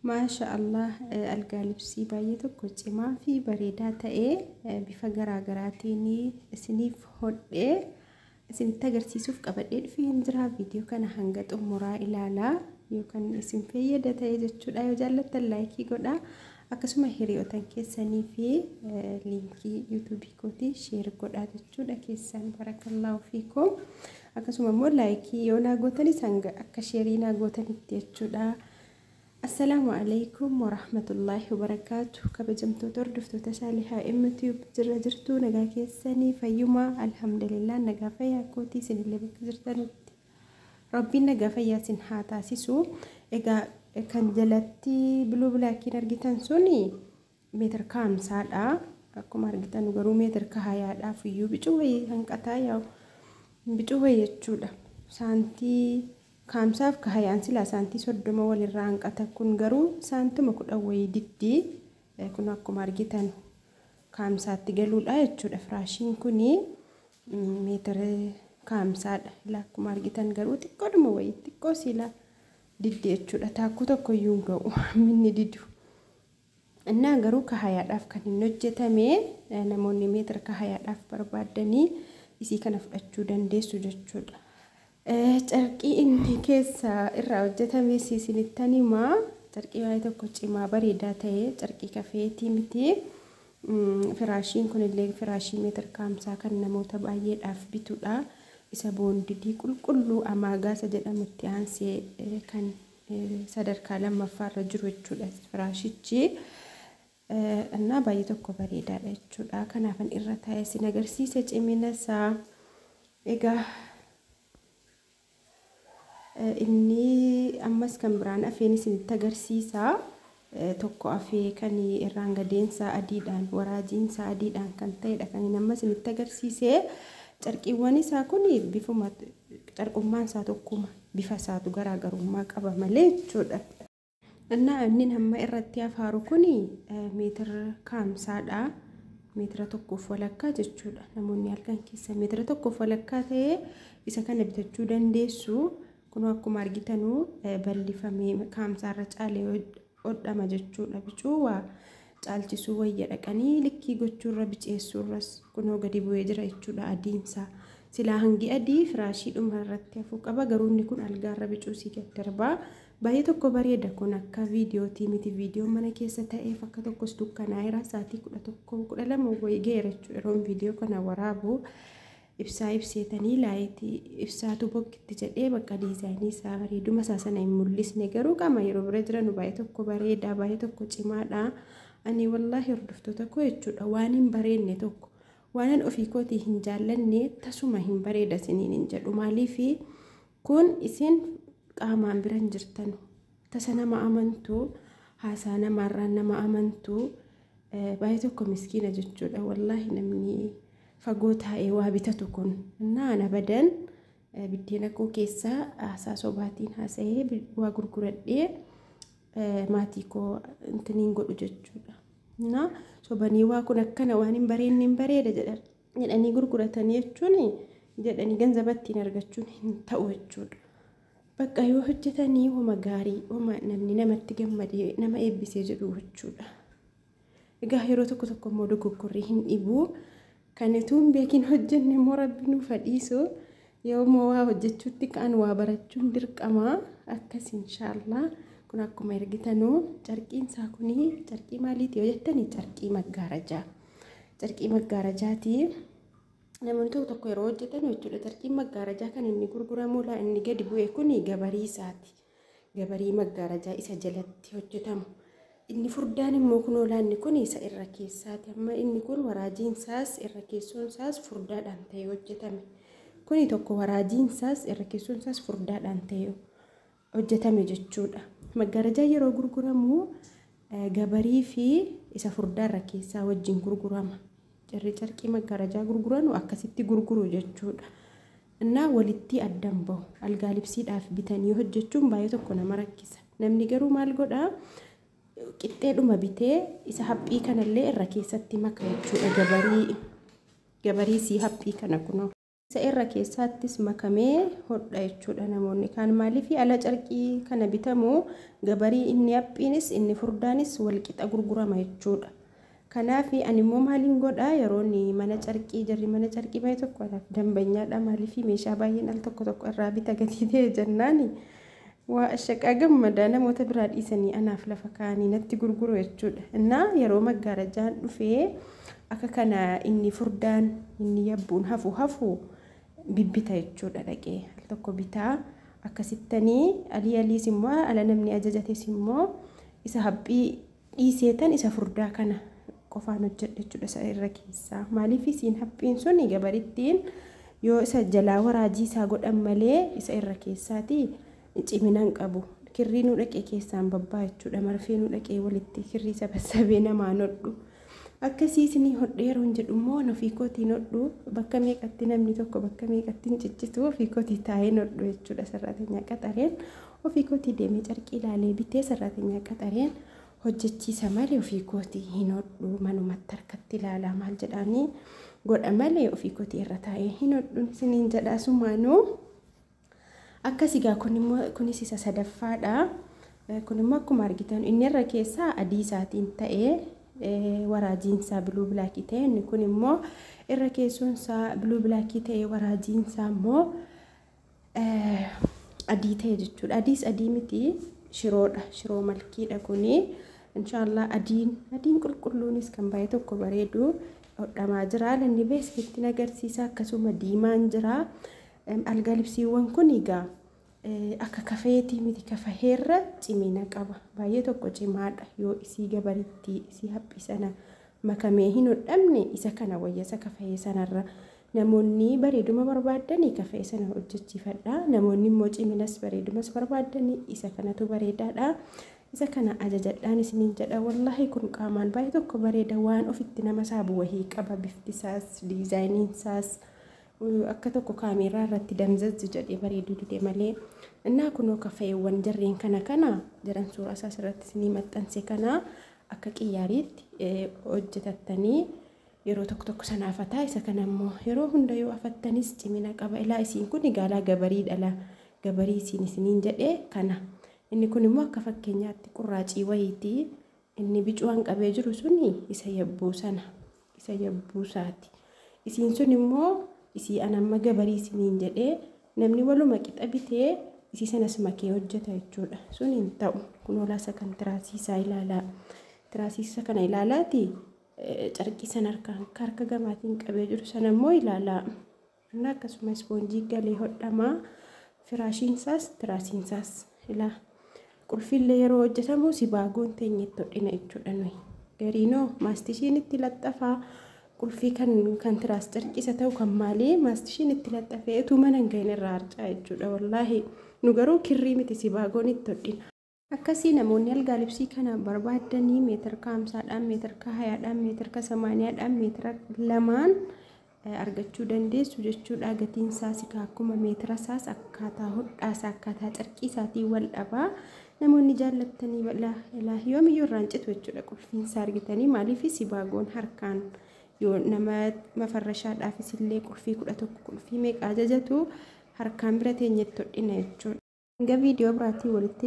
Maasha Allah, algaa libsii baay'ee tokko cimaa fi bareedaa ta'ee bifa garaagaraatiin isiniif hodhee isinitti agarsiisuuf qabadhee dhufeen jira. Viidiyoo kana hanga xumuraa ilaalaa, yookaan isin fayyada ta'e jechuudha. Yoo jaallattan like godhaa. Akkasuma hiriyootan keessanii fi liinkii yuutuubii kootii share godhaa jechuudha keessan. Barakallahu fiikum. Akkasuma immoo like yoo naa gootanis hanga akka share naa gootanitti jechuudha. Assalaamu alaikum warahmatullaahi wabarakaatu. Kabajamtoota hordoftoota Saalihaa Immatu, jirra jirtu? Nagaa keessanii? Fayyumaa? Alhamdulillah, nagaa fayyaa kootii. Isinillee bakka jirtanutti Rabbiin nagaa fayyaa isin haa taasisu. Egaa kan jalatti blue blackiin argitan suni meetira kaamsaadha. Akkuma argitan garuu meetira kahayaadhaaf iyyuu bicuu wayii hanqataa, yaa'u bicuu wayii jechuudha. Saantii kaamsaaf kahayaan silaa saantii 30 walirraa hanqata, kun garuu saantuma 10 wayii diddii. Kun akkuma argitan kaamsaatti galuudha jechuudha. Firaashiin kuni meetira kaamsaadha. Ilaa, akkuma argitan garuu xiqqoodhuma wayii xiqqoo silaa diddi jechuudha. Taakkuu tokko iyyuu hin ga'u minni didu. Innaa garuu kahayaadhaaf kan hin hojjetame, namoonni meetira kahayaadhaaf barbaaddanii isii kana fudhachuu dandeessu jechuudha. Carqii inni keessa irraa hojjetame isinittan himaa. Carqii baay'ee tokko cimaa bareedaa ta'e, carqii kafeetii miti. Firaashiin kunillee firaashii meetira kaamsaa kan namoota baay'eedhaaf bitudha. Isa bonded qulqulluu amaagaasa jedhamutti aansee kan sadarkaa lammaffaarra jiru jechuudha firaashichi. Innaa baay'ee tokko bareedaadha jechuudha. Kanaafan irra taa'ee isin agarsiise cimina isaa. Egaa inni ammas kan biraan afeen isinitti agarsiisa. Tokko afee kan irraan gadeensaa adiidhaan, waraajiinsaa adiidhaan kan ta'edha kan inni amma isinitti agarsiise. Carqiiwwan isaa kun bifuma carqummaan isaa tokkuma, bifa isaatu garaagarummaa qaba malee jechuudha. Innaa inni amma irratti afaaru kun meetira kaamsaadha. Meetira tokkoof walakkaa jechuudha. Namoonni halkan keessa meetira tokkoof walakkaa ta'ee isa kana bitachuu dandeessu. Kun akkuma argitanuu bal'ifamee kaamsaarra caalee hodhama jechuudha. Bicuu waa caalchisuu wayya, dhaqanii likkii gochuurra, biceessuurras. Kunoo gadi bu'ee jira jechuudha adiinsaa. Silaa hangi adii firaashiidhuma irratti hafuu qaba, garuu inni kun algaarra bicuu sii gad darbaa. Baay'ee tokko bareeda. Kun akka viidiyootii miti, viidiyoon mana keessa ta'eef akka tokkos dukkanaa'eera. Sa'aatii 11, 12 wayii ga'eera jechuudha yeroon viidiyoo kana waraabu. Ibsaa ibseetanii light ibsaatu bokkitti jedhee bakka design isaa bareeduma isaa sana hin mul'isne, garuu qaama yeroo bira jiran baay'ee tokko bareeda, baay'ee tokko cimaadha. Ani wallaahi hordoftoota koo jechuudha, waan hin bareedne tokko, waanan ofii kootii hin jaallanne tasuma hin bareeda isiniin hin jedhu. Maaliifi kun isin qaamaan bira hin jirtanu, tasa nama amantu, haasaa namaarraan nama amantu. Baay'ee tokko miskiina jechuudha wallaahi namni fagoo taa'ee waa bitatu kun. Innaa ana badan biddeena koo keessaa haasaa sobaatiin haasa'ee waa gurguradhee maatii koo intiniin godhu jechuudha. Innaa sobanii waa kun akkana waan hin bareedne hin bareeda jedhanii gurguratanii jechuun, jedhanii ganzaba ittiin argachuun hin ta'u jechuudha. Bakka yoo hojjetanii homa gaarii, homa namni namatti gammadee nama eebbisee jedhu jechuudha. Egaa yeroo tokko tokko immoo dogoggorri hin dhibu. Kan utuu hin beekin hojjenne immoo Rabbi nuuf dhiisu. Yoo immoo waa hojjechuutti ka'an waa barachuun dirqama. Akkas inshaallah. Kun akkuma argitanuu carqiin isaa kuni carqii maaliiti yoo jettani, carqii maggaarajaa. Carqii maggaarajaati. Namoonni tokko tokko yeroo hojjetan jechuudha. Carqiin maggaarajaa kan inni gurguramu inni gadi bu'e kuni gabarii isaati. Gabarii maggaarajaa isa jalatti hojjetamu. Inni furdaan immoo kun olaanni kun isa irra keessaati. Amma inni kun waraajiin isaas irra keessoon isaas furdaadhaan ta'ee hojjetame. Kuni tokko waraajiin isaas irra keessoon isaas furdaadhaan ta'ee hojjetame jechuudha. Maggaarajaa yeroo gurguramu gabarii fi isa furdaa irra keessaa wajjin gurgurama. Jarri carqii maggaarajaa gurguranu akkasitti gurguru jechuudha. Innaa walitti addan bahu. Algaa libsiidhaaf bitanii hojjechuun baay'ee tokko nama rakkisa. Namni garuu maal godhaa? Qixxeedhuma bitee isa haphii kanallee irra keessatti maka jechuudha. Gabarii sii haphii kana kunoo. Isa irra keessaattis makamee hodha jechuudha namoonni kaan. Maaliif ala carqii kana bitamu gabarii inni haphiinis inni furdaanis walqixa gurgurama jechuudha. Kanaaf ani immoo maaliin godhaa yeroo mana carqii jarri mana carqii baay'ee tokko anaaf dambanyaadha. Maaliif meeshaa baay'een al tokko tokko irraa bita gatii ta'e jennaani waa ashaqaa gammadaa namoota biraa dhiisanii anaaf lafa kaa'anii natti gurguru jechuudha. Innaa yeroo maggaarajaan dhufee akka kana inni furdaan inni yabbuun hafu hafu bibbita jechuudha dhaqee al tokko bitaa akkasittanii alii aliis immoo ala namni ajajates immoo isa haphii dhiiseetan isa furdaa kana qofaan hojjedha jechuudha isa irra keessaa. Maaliif isiin haphiin sun gabarittiin yoo isa jalaa waraajii isaa godhan malee isa irra keessaati cimina hin qabu. Kirrii nu dhaqee keessaan babbaa jechuudha. Marfee nu dhaqee walitti kirrii sabassabee namaan hodhu. Akkasii isinii hodhee yeroon jedhu immoo ofii kootiin hodhu bakka meeqatti namni tokko bakka meeqatti hin ciccitu ofii kootii taa'een hodhu jechuudha. Sarraatenyaa qaxareen ofii kootii deemee carqii ilaalee bitee sarraatenyaa qaxareen hojjechiisa malee ofii kootii hin hodhu manumatti harkatti ilaalaa maal jedhaanii godha malee ofii kootii irra taa'ee hin hodhu isiniin jedhaa sumaanuu. Akkas egaa kunis isa sadaffaadha. Kun immoo akkuma argitan inni irra keessaa adii isaatiin ta'ee waraajiinsaa biluu bilaakii ta'e inni kun immoo irra keessoonsaa biluu bilaakii ta'e waraajiinsaa immoo adii ta'e jechuudha. Adiis adii miti shiroodha. Shiroo malkiidha kuni. Inshaallah adiin qulqulluunis kan baay'ee tokko bareedu hodhamaa jira. Lanni beeksifatti agarsiisa akkasuma diimaan jira. Algaa libsiiwwan kun egaa akka kafeetii miti kafaheerra cimina qaba. Baay'ee tokko cimaadha yoo isii gabaritti isii haphii sana makamee hin hodhamne isa kana wayya isa kafahee sanarra. Namoonni bareeduma barbaaddanii kafahee sana hojjechiifadha. Namoonni immoo ciminas bareedumas barbaaddanii isa kanatu bareedaadha. Isa kana ajajadhaan isiniin jedha. Wallaahi kun qaamaan baay'ee tokko bareeda waan ofitti nama saabu wahii qaba. Bifti isaas diizaayiniin isaas akka tokko kaameeraa irratti damzazzi jedhee bareeduu dide malee. Innaa kunoo kafeewwan jarreen kana jedhan suuraa isaas irratti isinii maxxanse kana akka qiyyaariitti hojjetattanii yeroo tokko tokko sana afataa isa kana immoo yeroo hunda yoo afattanis cimina qaba. Ilaa isiin kun gaalaa gabarii dhala gabarii isiin isiniin jedhee kana. Inni kun immoo akka fakkeenyaatti qurraacii wayiiti. Inni bicuwaan qabee jiru suni isa yabbuu sana isa yabbuusaati. Isiin sun immoo isii anamma gabarii isiniin jedhee namni waluma qixa bitee isii sanas makee hojjeta jechuudha. Sun hin ta'u. Kun olaasa kan tiraasiisaa ilaalaa. Tiraasiisa kana ilaalaati carqii sana harka gamaatiin qabee jiru sana immoo ilaalaa. Inni akkasuma ispoonjii galee hodhamaa. Firaashiinsaas tiraasiinsaas ilaa. Qulfiillee yeroo hojjetamu sibaagoon teenyetti hodhina jechuudha nuyi. Gariinoo maastishiin itti laxxafaa. Qulfii kan tiraas carqisa ta'u kan maalii maastishiin itti laxxafee utuu mana hin gahin irraa harcaa jechuudha. Wallaahi nu garuu kirrii miti sibaagoon itti hodhina. Akkasii namoonni algaa libsii kana barbaaddanii meetira 50dhaan meetira 20dhaan meetira 80dhaan meetira 2 argachuu dandeessu jechuudha. Gatiin isaas akkuma meetira isaas akkaataa hodhaasaa akkaataa carqii isaatiin wal dhabaa. Namoonni jaallattanii bal'aa yoomiyyuu irraan citu jechuudha. Qulfiinsaa argitanii maaliif sibaagoon harkaan yoo nama mafarrashaadhaafis illee qulfii 11 qulfii meeqa ajajatu harkaan bira teenyetti hodhina jechuudha. Hanga viidiyoo biraatiin walitti